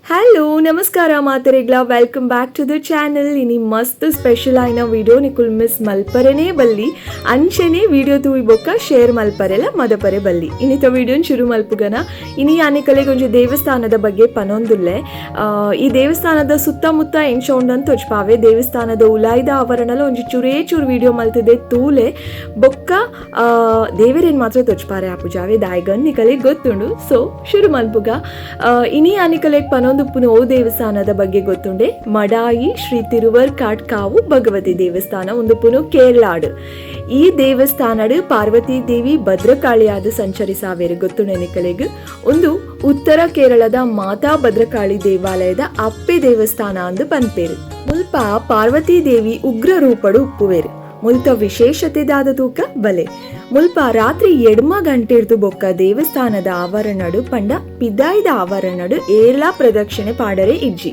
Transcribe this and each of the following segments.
Hello, ನಮಸ್ಕಾರ ಮಾತೆರೆಗ್ಲ. Welcome back to the channel. ಇನಿ ಮಸ್ತ್ ಸ್ಪೆಷಲ್ ಆಯಿನ ವಿಡಿಯೋ, ನಿಕುಲ್ ಮಿಸ್ ಮಲ್ಪರೆನೇ ಬಲ್ಲಿ. ಅಂಚೆನೆ ವಿಡಿಯೋ ತೂಯಿ ಬೊಕ್ಕ ಶೇರ್ ಮಲ್ಪರೆಲ ಮದಪರೆ ಬಲ್ಲಿ. ಇನ್ನಿತ ವಿಡಿಯೋನ್ ಶುರು ಮಲ್ಪುಗನ. ಇನಿ ಯಾನಿಕಲೆಗ್ ಒಂಜಿ ದೇವಸ್ಥಾನದ ಬಗ್ಗೆ ಪನೊಂದುಲ್ಲೆ. ಈ ದೇವಸ್ಥಾನದ ಸುತ್ತಮುತ್ತ ಎಂಚ ಉಂಡಂತ ತೊಜ್ಪಾವೆ. ದೇವಸ್ಥಾನದ ಉಲಾಯ್ದ ಆವರಣಲ ಒಂಜಿ ಚುರೇ ಚೂರು ವಿಡಿಯೋ ಮಲ್ತಿದೆ, ತೂಲೆ. ಬೊಕ್ಕ ದೇವರೇನ್ ಮಾತ್ರ ತೊಜ್ಪಾರೆ ಆಪುಜಾವೆ ದಾಯ್ಗನ್ ನಿಕಲೆಗ್ ಗೊತ್ತುಂಡು. ಸೊ ಶುರು ಮಲ್ಪುಗ. ಇನಿ ಯಾನಿಕಲೆಗ್ ಪನೊಂದುಪ್ಪುನ ಓ ದೇವಸ್ಥಾನದ ಬಗ್ಗೆ ಗೊತ್ತುಂಡೆ? ಮಡಾಯಿ ಶ್ರೀ ತಿರುವರ್ಕಾಟ್ ಕಾವು ಭಗವತಿ ದೇವಸ್ಥಾನ ಉಂದುಪ್ಪುನು ಕೇರಳಾಡ್. ಈ ದೇವಸ್ಥಾನಡ್ ಪಾರ್ವತಿ ದೇವಿ ಭದ್ರಕಾಳಿಯಾದ ಸಂಚರಿಸಾವೇರು, ಗೊತ್ತುಂಡೆ ನಿಕಲೆಗ್? ಒಂದು ಉತ್ತರ ಕೇರಳದ ಮಾತಾ ಭದ್ರಕಾಳಿ ದೇವಾಲಯದ ಅಪ್ಪೆ ದೇವಸ್ಥಾನ ಅಂದು ಪನ್ಪೇರು. ಮುಲ್ಪ ಪಾರ್ವತಿ ದೇವಿ ಉಗ್ರ ರೂಪಡು ಉಪ್ಪುವೇರು. ಮುಲ್ತ ವಿಶೇಷತೆ ದಾದ ತೂಕ ಬಲೆ. ಮುಲ್ಪ ರಾತ್ರಿ 8 ಗಂಟೆರ್ದು ಬೊಕ್ಕ ದೇವಸ್ಥಾನದ ಆವರಣಡು, ಪಂಡ ಪಿದಾಯ್ದ ಆವರಣಡು ಏರ್ಲಾ ಪ್ರದಕ್ಷಿಣೆ ಪಾಡರೆ ಇಜ್ಜಿ.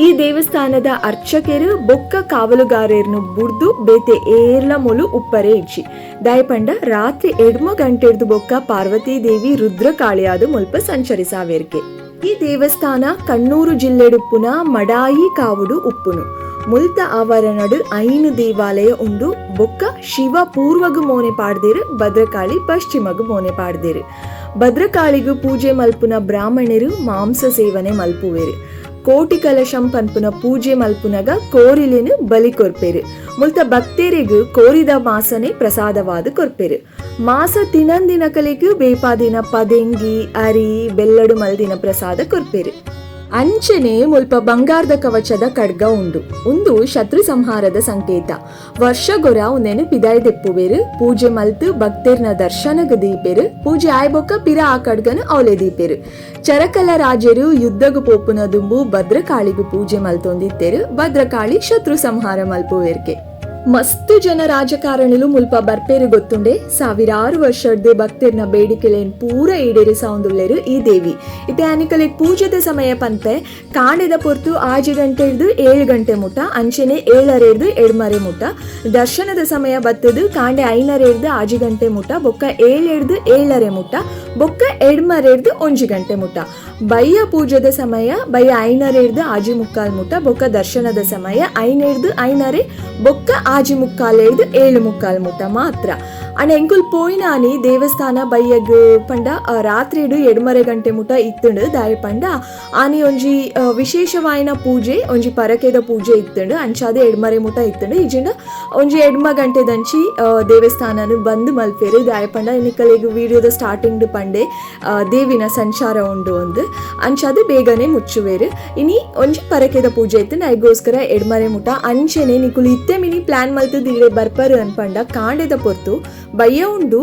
ಈ ದೇವಸ್ಥಾನದ ಅರ್ಚಕೆರು ಬೊಕ್ಕ ಕಾವಲುಗಾರೆರ್ನು ಬುಡ್ದು ಬೇತೆ ಏರ್ಲ ಮುಲು ಉಪ್ಪರೆ ಇಜ್ಜಿ. ದಾಯ ಪಂಡ ರಾತ್ರಿ 8 ಗಂಟೆರ್ದು ಬೊಕ್ಕ ಪಾರ್ವತಿ ದೇವಿ ರುದ್ರಕಾಳಿಯಾದ ಮುಲ್ಪ ಸಂಚರಿಸಾವೇರ್ಕೆ. ಈ ದೇವಸ್ಥಾನ ಕಣ್ಣೂರು ಜಿಲ್ಲೆಡುಪ್ಪುನ ಮಡಾಯಿ ಕಾವುಡು ಉಪ್ಪುನು. ಮುಲ್ತ ಆವರಣಡು ಐನು ದೇವಾಲಯ ಉಂಡು. ಬೊಕ್ಕ ಶಿವ ಪೂರ್ವಗು ಮೋನೆ ಪಾಡ್ದೇರು, ಭದ್ರಕಾಳಿ ಪಶ್ಚಿಮಗು ಮೋನೆ ಪಾಡ್ದೇರು. ಭದ್ರಕಾಳಿಗು ಪೂಜೆ ಮಲ್ಪುನ ಬ್ರಾಹ್ಮಣರು ಮಾಂಸ ಸೇವನೆ ಮಲ್ಪುವೇರು. ಕೋಟಿ ಕಲಶಂ ಪನ್ಪುನ ಪೂಜೆ ಮಲ್ಪುನಗ ಕೋರಿಲಿನ ಬಲಿ ಕೊರ್ಪೇರು. ಮುಲ್ತ ಭಕ್ತರಿಗು ಕೋರಿದ ಮಾಸನೆ ಪ್ರಸಾದವಾದ ಕೊರ್ಪೇರು. ಮಾಸ ತಿನಂದಿನಕಲಿಗೆ ಬೇಪಾದಿನ ಪದೆಂಗಿ, ಅರಿ, ಬೆಲ್ಲಡು ಮಲ್ದಿನ ಪ್ರಸಾದ ಕೊರ್ಪೇರು. ಅಂಚನೆ ಮುಲ್ಪ ಬಂಗಾರದ ಕವಚದ ಖಡ್ಗ ಉಂಡು. ಉಂದು ಶತ್ರು ಸಂಹಾರದ ಸಂಕೇತ. ವರ್ಷಗೊರ ಉಂದೆನು ಪಿದಾಯಿ ದೆಪ್ಪುವೇರು. ಪೂಜೆ ಮಲ್ತು ಭಕ್ತರ್ನ ದರ್ಶನಗ ದೀಪೆರು. ಪೂಜೆ ಆಯ್ಬೊಕ್ಕ ಪಿರ ಆ ಖಡ್ಗನು ಅವಲೆ ದೀಪೆರು. ಚರಕಲ ರಾಜರು ಯುದ್ಧಗು ಪೋಪುನ ದುಂಬು ಭದ್ರಕಾಳಿಗು ಪೂಜೆ ಮಲ್ತೊಂದಿತ್ತೇರು. ಭದ್ರಕಾಳಿ ಶತ್ರು ಸಂಹಾರ ಮಲ್ಪುವೇರ್ಕೆ. ಮಸ್ತ್ ಜನ ರಾಜಕಾರಣಿಲು ಮುಲ್ಪ ಬರ್ಪೇರು, ಗೊತ್ತುಂಡೆ? ಸಾವಿರಾರು ವರ್ಷಡ್ದು ಭಕ್ತರ್ನ ಬೇಡಿಕೆಲೇನ್ ಪೂರ ಈಡೇರಿಸೌಂದುಲ್ಲೆರು ಈ ದೇವಿ. ಇತ್ತೆ ಅನಿಕಲೆಗ್ ಪೂಜೆದ ಸಮಯ ಪನ್ಪೆ. ಕಾಂಡೆದ ಪೊರ್ತು 6 ಗಂಟೆ ಹಿಡ್ದು 7 ಗಂಟೆ ಮುಟ, ಅಂಚೆನೆ 7ರೆಡ್ದು 8ಮರೆ ಮುಟ. ದರ್ಶನದ ಸಮಯ ಬತ್ತದು ಕಾಂಡೆ 5ರೆಡ್ದು 6 ಗಂಟೆ ಮುಟ, ಬೊಕ್ಕ 7 ಹಿಡ್ದು 7ರೆ ಮುಟ, ಬೊಕ್ಕ 8ಮರೆಡ್ದು 1 ಗಂಟೆ ಮುಟ. ಬಯ್ಯ ಪೂಜೆದ ಸಮಯ ಬಯ್ಯ 5ರೆಡ್ದು 6:45 ಮುಟ, ಬೊಕ್ಕ ದರ್ಶನದ ಸಮಯ 5ರೆಡ್ದು 5ರೆ, ಬೊಕ್ಕ 6:45 ಹಿಡ್ದು 7:45 ಮುಟ ಮಾತ್ರ. ಅಂಡ ಎಂಕುಲ್ ಪೋಯಿನಾನಿ ದೇವಸ್ಥಾನ ಬಯ್ಯಗ್ ಪಂಡ ರಾತ್ರಿಡು 8ಮರೆ ಗಂಟೆ ಮುಟ ಇತ್ತುಂಡು. ದಾಯ ಪಂಡ ಆನಿ ಒಂಜಿ ವಿಶೇಷವಾಯಿನ ಪೂಜೆ, ಒಂಜಿ ಪರಕೆದ ಪೂಜೆ ಇತ್ತುಂಡು. ಅಂಚಾದೆ 8ಮರೆ ಮುಟ ಇತ್ತುಂಡು. ಇಜಿಂಡ ಒಂಜಿ 8 ಗಂಟೆ ದಂಚಿ ದೇವಸ್ಥಾನನು ಬಂದ್ ಮಲ್ಪೇರು. ದಾಯ ಪಂಡ ನಿಕಲೆಗ್ ವಿಡಿಯೋದ ಸ್ಟಾರ್ಟಿಂಗ್ ಪಂಡೆ, ದೇವಿನ ಸಂಚಾರ ಉಂಡು ಒಂದು. ಅಂಚಾದೆ ಬೇಗನೆ ಮುಚ್ಚುವೇರು. ಇನಿ ಒಂಜಿ ಪರಕೆದ ಪೂಜೆ ಇತ್ತು, ಐಗೋಸ್ಕರ 8ಮರೆ ಮುಟ. ಅಂಚೆನೆ ನಿಕುಲು ಇತ್ತೆ ಮಿನಿ ಪ್ಲಾನ್ ಮಲ್ತು ದಿಡೆ ಬರ್ಪರು ಅನ್ಪಂಡ ಕಾಂಡೆದ ಪೊರ್ತು, ಬಯ್ಯ ಉಂಡು,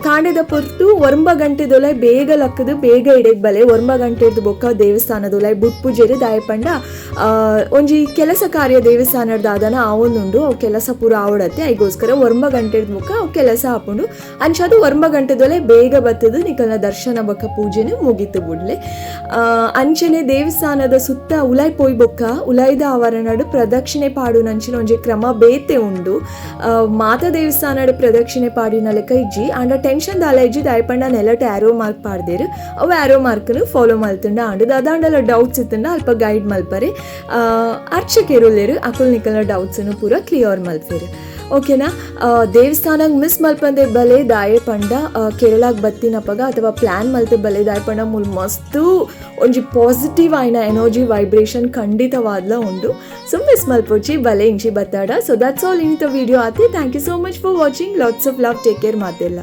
ಕಾಂಡೆದ ಪೊರ್ತು 9 ಗಂಟೆದೊಲೆ ಬೇಗ ಲಕ್ಕದು ಬೇಗ ಇಡೆಗ್ ಬಲೆ. 9 ಗಂಟೆರ್ದು ಬೊಕ್ಕ ದೇವಸ್ಥಾನದೊಲೆ ಬುಟ್ಪುಜೆರು. ದಾಯಪಂಡ ಒಂಜಿ ಕೆಲಸ ಕಾರ್ಯ ದೇವಸ್ಥಾನದ ಆದನ ಆವೊಂದುಂಡು. ಅವು ಕೆಲಸ ಪೂರ ಆವಡತ್ತೆ. ಐಗೋಸ್ಕರ 9 ಗಂಟೆರ್ದು ಬೊಕ್ಕ ಅವು ಕೆಲಸ ಆಪುಂಡು. ಅಂಚಾದು 9 ಗಂಟೆದೊಲೆ ಬೇಗ ಬತ್ತದು ನಿಕಲ್ನ ದರ್ಶನ ಬೊಕ್ಕ ಪೂಜೆನು ಮುಗಿತು ಬುಡ್ಲೆ. ಅಂಚನೆ ದೇವಸ್ಥಾನದ ಸುತ್ತ ಉಲಾಯ್ ಪೋಯ್ ಬೊಕ್ಕ ಉಲಾಯ್ದ ಆವರಣಡು ಪ್ರದಕ್ಷಿಣೆ ಪಾಡುನಂಚಿನ ಒಂಜಿ ಕ್ರಮ ಬೇತೆ ಉಂಡು. ಮಾತ ದೇವಸ್ಥಾನಡ್ ಪ್ರದಕ್ಷಿಣೆ ಪಾಡಿನ ಲೆಕ್ಕ ಇಜ್ಜಿ. ಆಂಡ ಟೆನ್ಷನ್ ದಾಲ ಇಜ್ಜಿ. ದಾಯಪಂಡ ನೆಲಟ್ ಆರೋ ಮಾರ್ಕ್ ಪಾಡ್ದೇರು. ಅವು ಆರೋ ಮಾರ್ಕ್ನು ಫಾಲೋ ಮಲ್ತುಂಡ ಆಂಡ್ ದಾದಾಂಡಲ ಡೌಟ್ಸ್ ಇತ್ತುಂಡ ಅಲ್ಪ ಗೈಡ್ ಮಲ್ಪರೆ ಅರ್ಚಕೆರುಲ್ಲೆರು. ಅಕುಲ್ ನಿಕಲ್ನ ಡೌಟ್ಸ್ನು ಪೂರ ಕ್ಲಿಯರ್ ಮಲ್ಪೆರು, ಓಕೆನಾ? ದೇವಸ್ಥಾನಗ್ ಮಿಸ್ ಮಲ್ಪಂದೆ ಬಲೆ. ದಾಯೆ ಪಂಡ ಕೇರಳಾಗ್ ಬತ್ತಿನಪಗ ಅಥವಾ ಪ್ಲಾನ್ ಮಲ್ತು ಬಲೆ. ದಾಯೆ ಪಂಡ ಮುಲ್ ಮಸ್ತು ಒಂಜಿ ಪಾಸಿಟಿವ್ ಆಯ್ನ ಎನರ್ಜಿ ವೈಬ್ರೇಷನ್ ಖಂಡಿತವಾದ್ಲ ಉಂಡು. ಸೊ ಮಿಸ್ ಮಲ್ಪೊಚ್ಚಿ, ಬಲೆ ಇಂಚಿ ಬತ್ತಾಡ. ಸೊ that's all, ಇನ್ನಿತ video ಆತೆ. Thank you so much for watching. Lots of love, take care ಮಾತೆಲ್ಲ.